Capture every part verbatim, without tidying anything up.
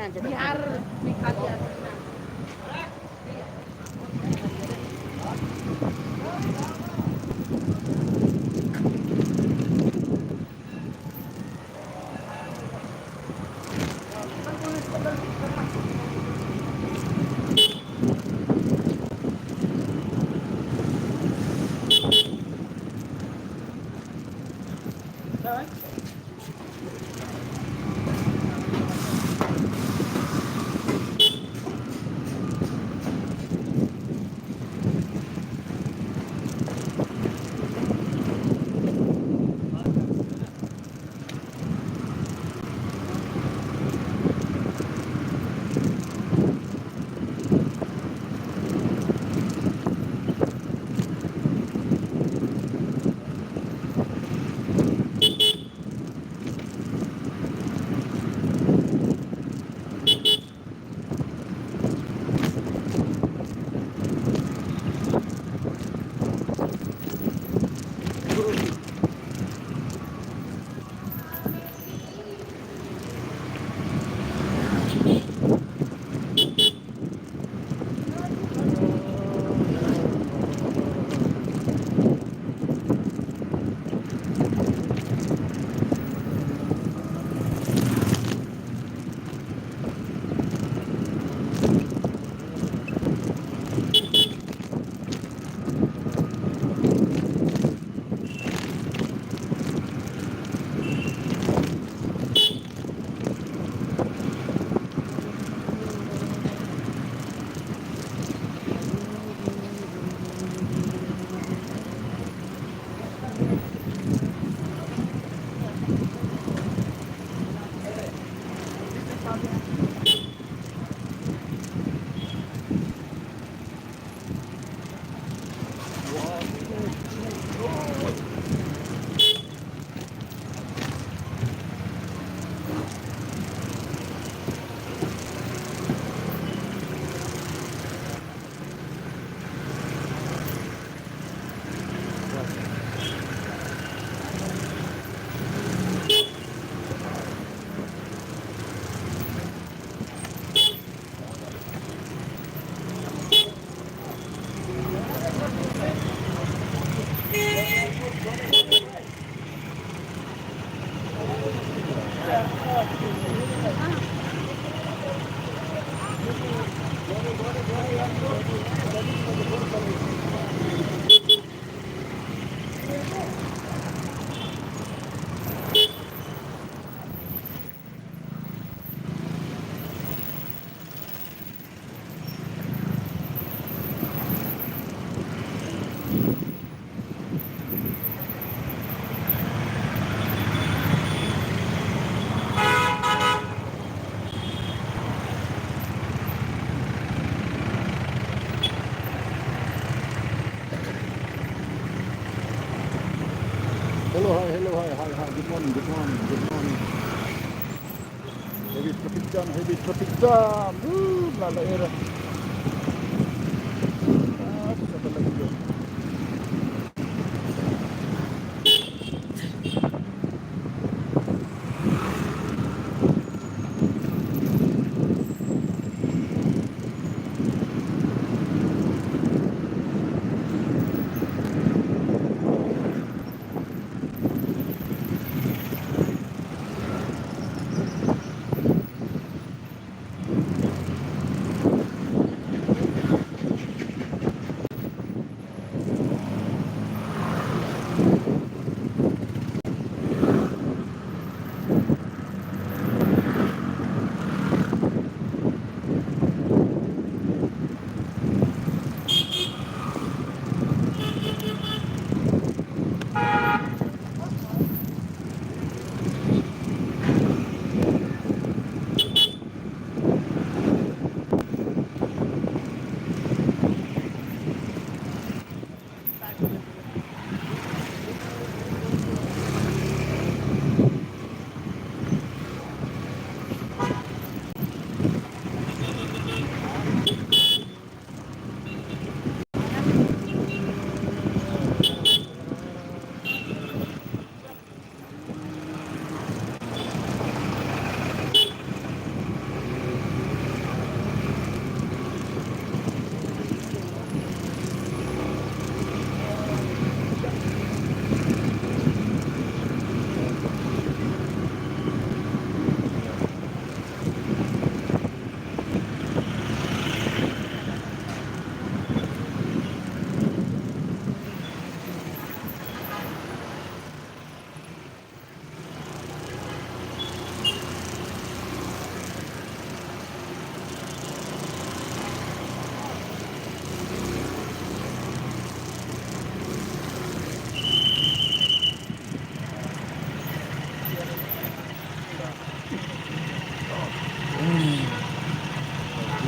Bihar, Meghalaya. Hello, hi, hello, hi, hi, hi. Good morning, good morning, good morning. Heavy traffic jam, heavy traffic jam. Woo, la la era. Ah, siapa lagi dia?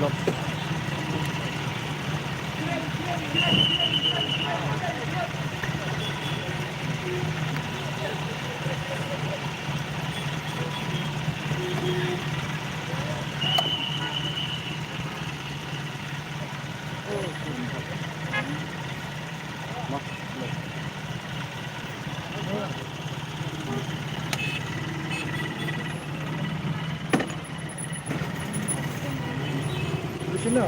Di sini. La,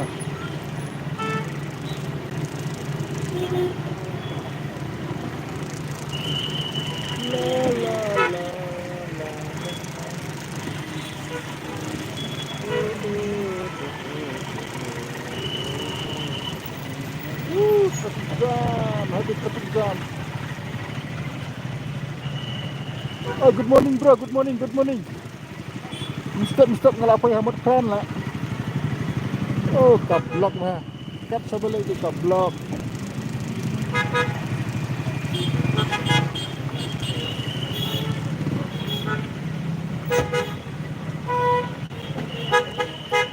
la, la, la. Wuh, satu jam, habis satu jam. Oh, good morning, bro. Good morning, good morning. Mistep, mistep nga la poi ha Motphran la. Oh, ka block ma. Kat sa balei tu ka block.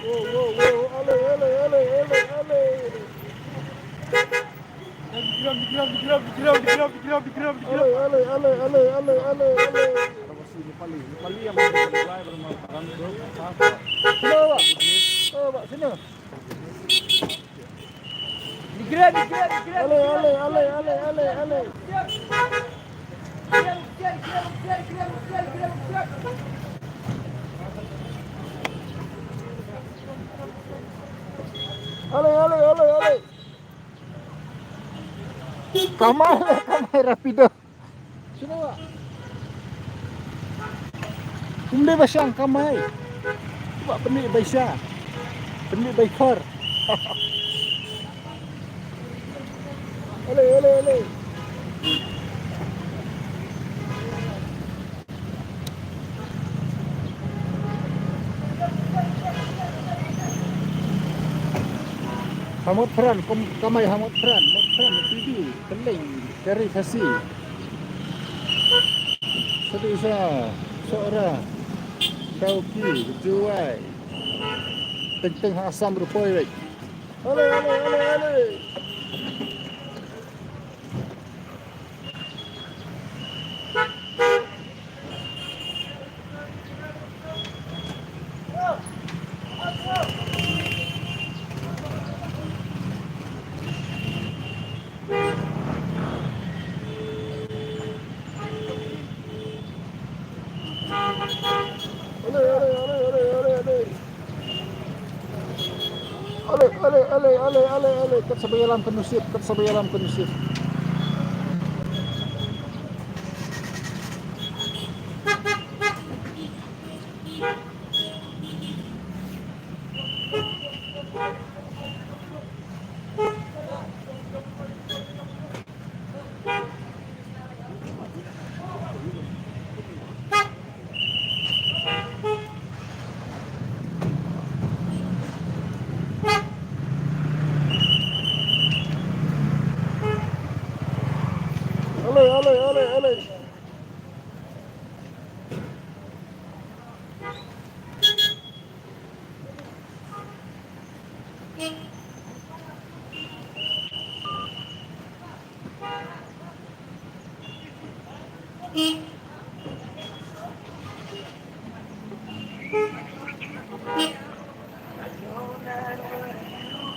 Wow, wow, wow. Ale, ale, ale, ale, ale. Ale, ale, ale, ale, ale, ale, ale. Sino, Pak? Oh, Pak, sino. Ale, ale, ale, ale, ale, ale. Ale, ale, ale, ale. Kamai, kamai rapido. Sino, Pak? Ym dei ba shang, kamai. Ba pynmih ba sha. Pynmih ba khor. Ale, ale, ale. Ha Motphran, kam-, kamai ha Motphran, Motphran, T V, Kylleng, Kari Khasi. Sadisa, Sohra, Dawki, Jowai. Teng teng ha Assam ruh poi wei. Ale, ale, ale, ale. Ale, ale, ale, ale, ale, ale. Ale, ale, ale, ale, ale, ale. Kat sa ba ïalam ka nusip, kat sa ba ïalam ka nusip. Ale, ale, ale, ale.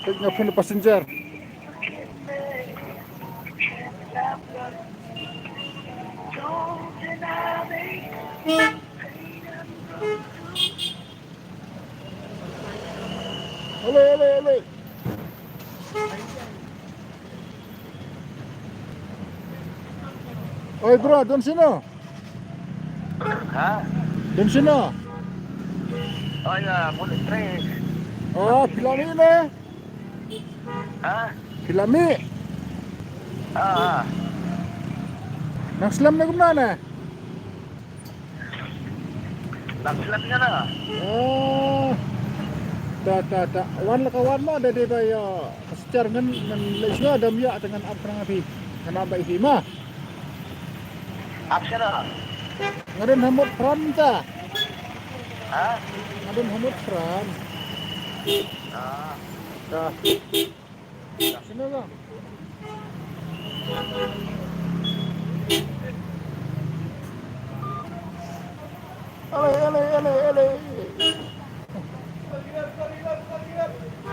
Peit nga phin passenger. Ale, ale, ale. Oi, bro, don sino? Ha? Don sino? Oh, ïa, Bullet Train. Oh, phi la mih ne? Ha? Phi la mih? Ah, ah. Nang slem ne kumno ne? Nang slem ïa na. Oh. Ta, ta, ta. Wan la ka wan ma, da dei ba ïa. Ka star ngan, ngan leit shuwa, dam ïa, te ngan ap khnang phi. Ngan ap ba ïa phi ma. Ap sha na. Nga don ha Motphran ta. Ha? Nga don ha Motphran. Ah, dah. Sini, Bang. Alai, alai, alai, alai.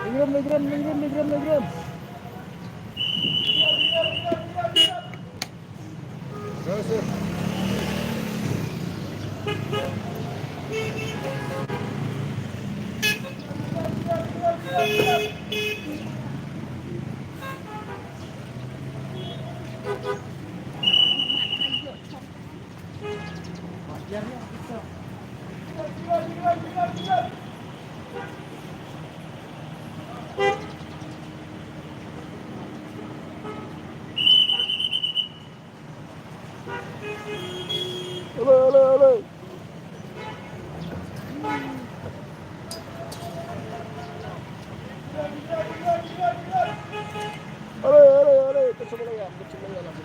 Legrum, legrum, legrum, legrum, legrum. Alai, alai, alai. Alai, alai, alai. Kecil lagi, kecil lagi.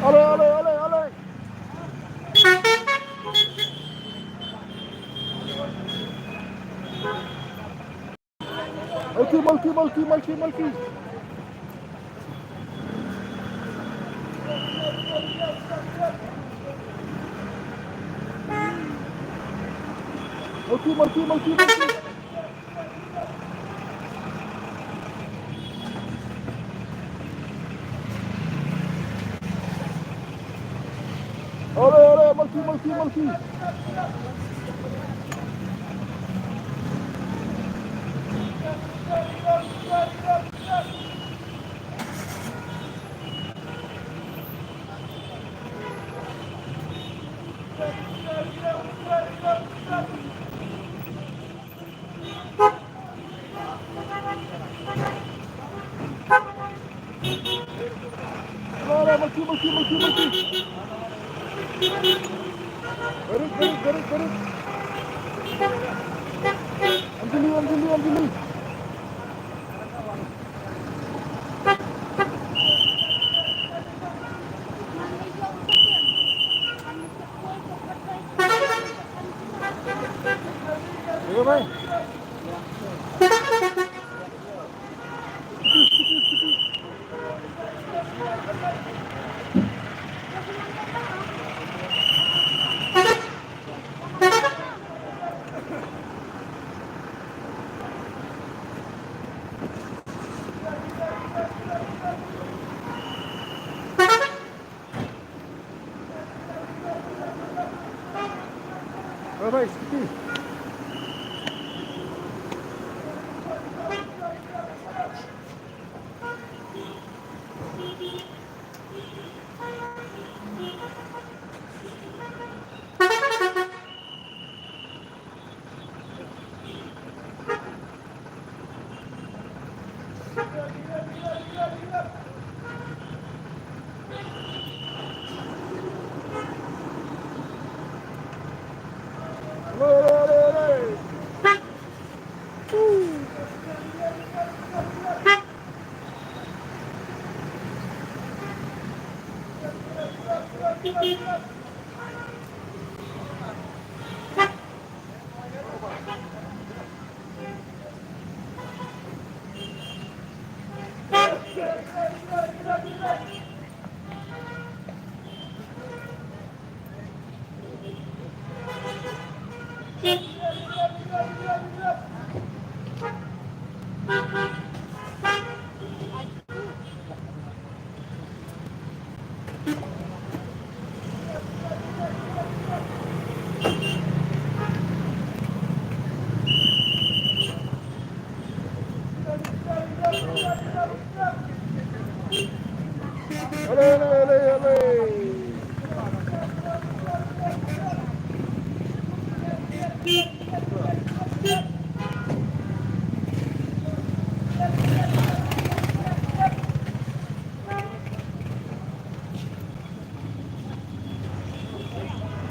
Alai, alai, alai, alai. Malki, malki, malki, malki, malki. Malki, malki, malki, malki. Alai, alai, malki, malki, malki. Malki, malki, malki, malki. Garit, garit, garit, garit. Anjali, Anjali, Anjali. Bye bye, Siti.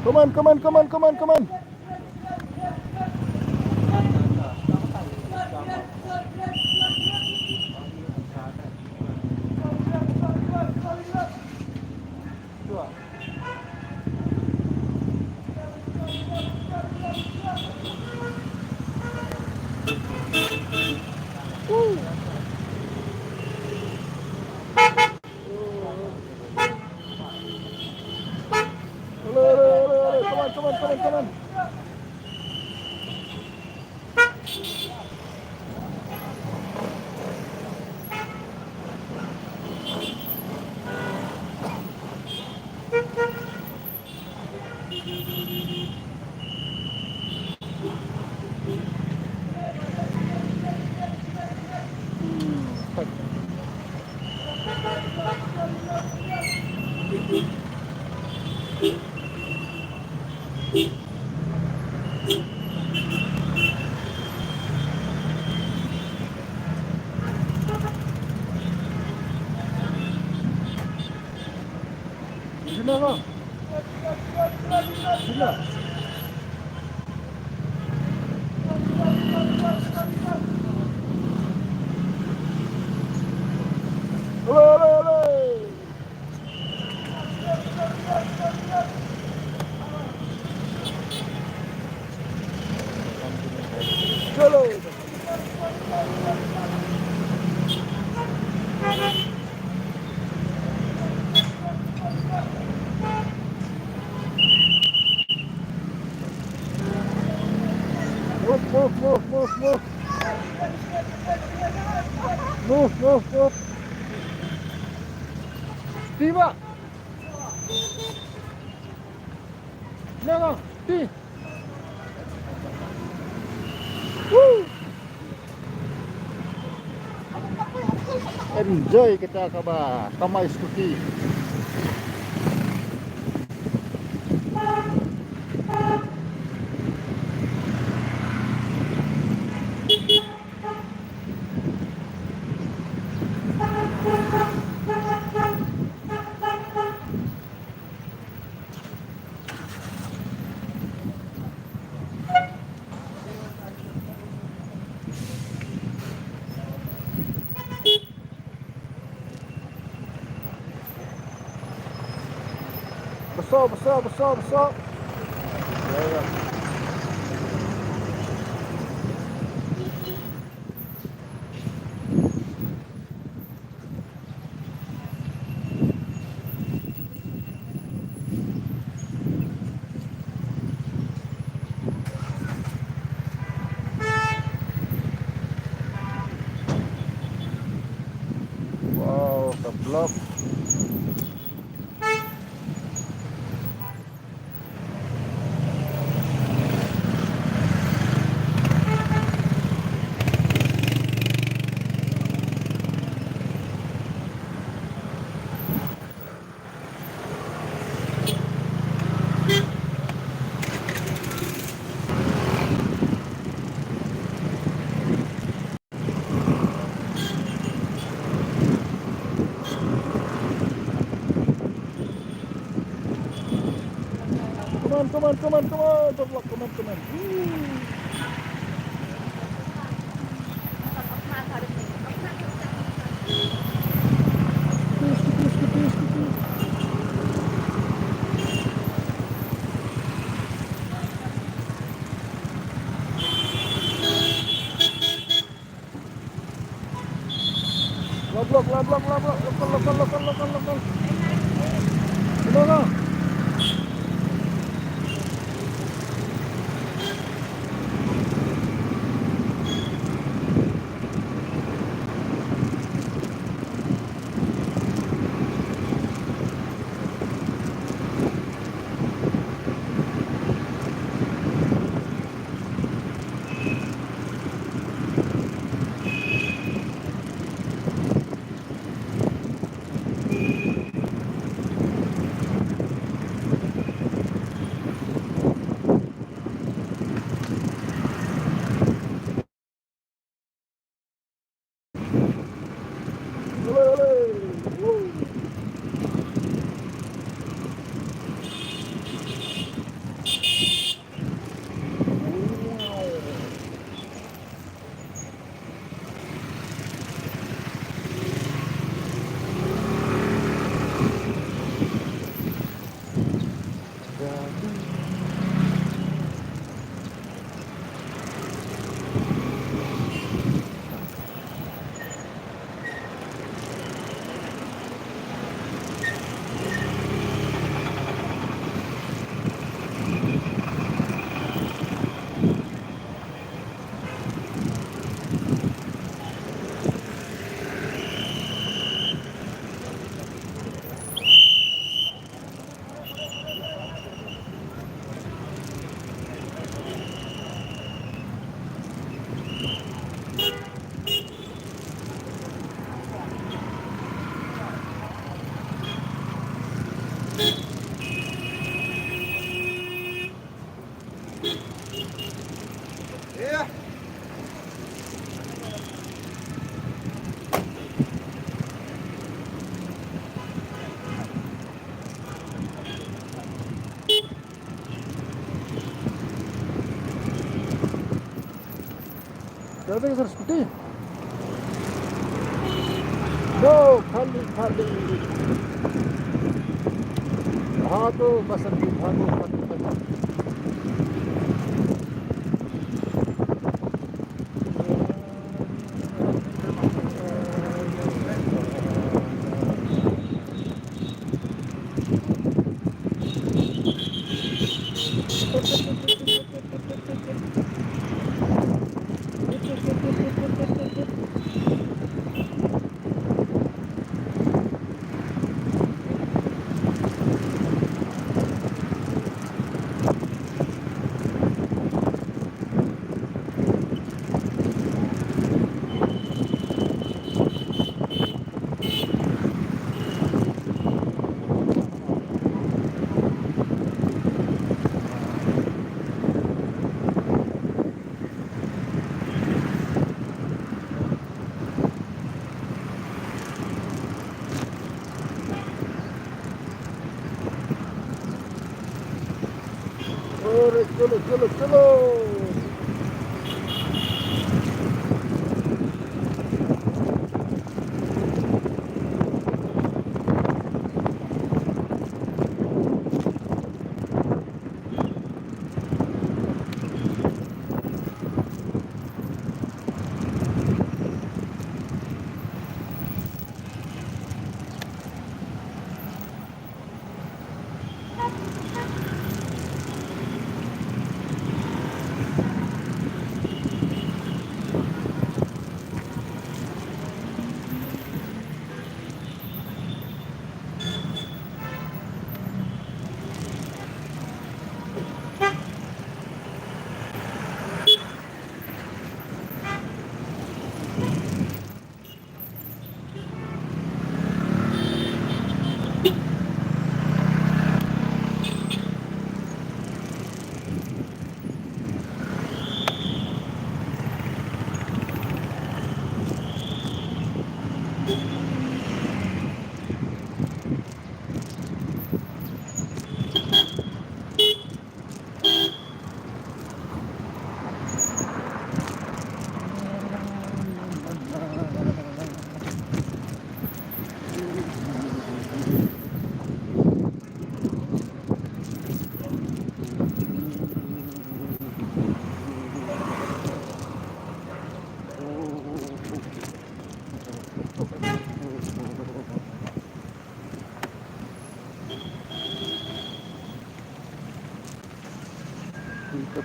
Come on, come on, come on, come on, come on. Come on, come on, come on, come on. Sila ka. Sila. Hello, hello, hello. Hello. Move, move, move, move, move. Move, move, move. Tiba. Nang, ti. Woo! Enjoy kita kaba kamai skuti. Beso, beso, beso, beso. Wow, ka block. Come on, come on, come on, come on, come on, come on. Woo. Lock, lock, lock, lock, lock, lock. Lock, lock, lock, lock, lock, lock. Come on, come on. Driving sir scooty. No, khali, khali. Bhago, Basanti, bhago, bhago, bhago. Alright, chalo, chalo, chalo.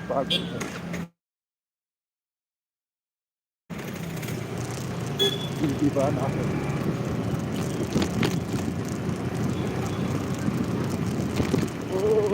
Pagal hai. Iba na hai. Oh.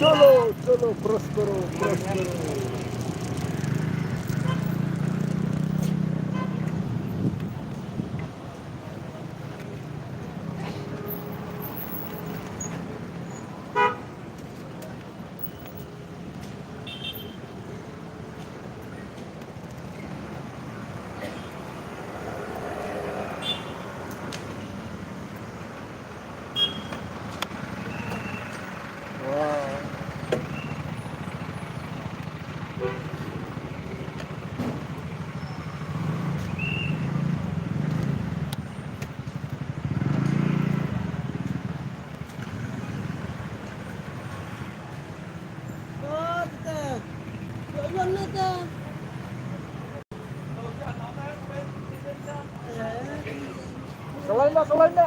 Chalo, chalo, cross karo, cross karo. Kalai na, kalai na.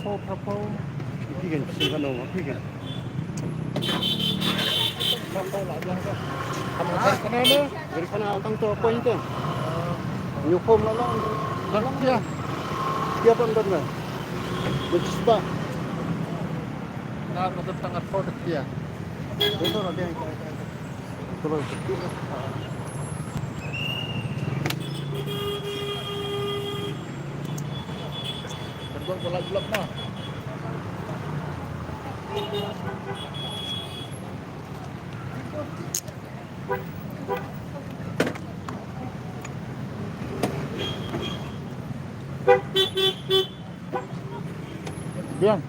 Pho, pho, pho. Phi kan, phi kan, phi kan. Pho, pho, la, la, la. Kham, kham, kham, kham. Gari khana tang to point te. Ñu khom la long. Long dia. Dia pon don na. Bujis ba. Na, na don tang at pho dia. Dia to dia. Terus. Bien.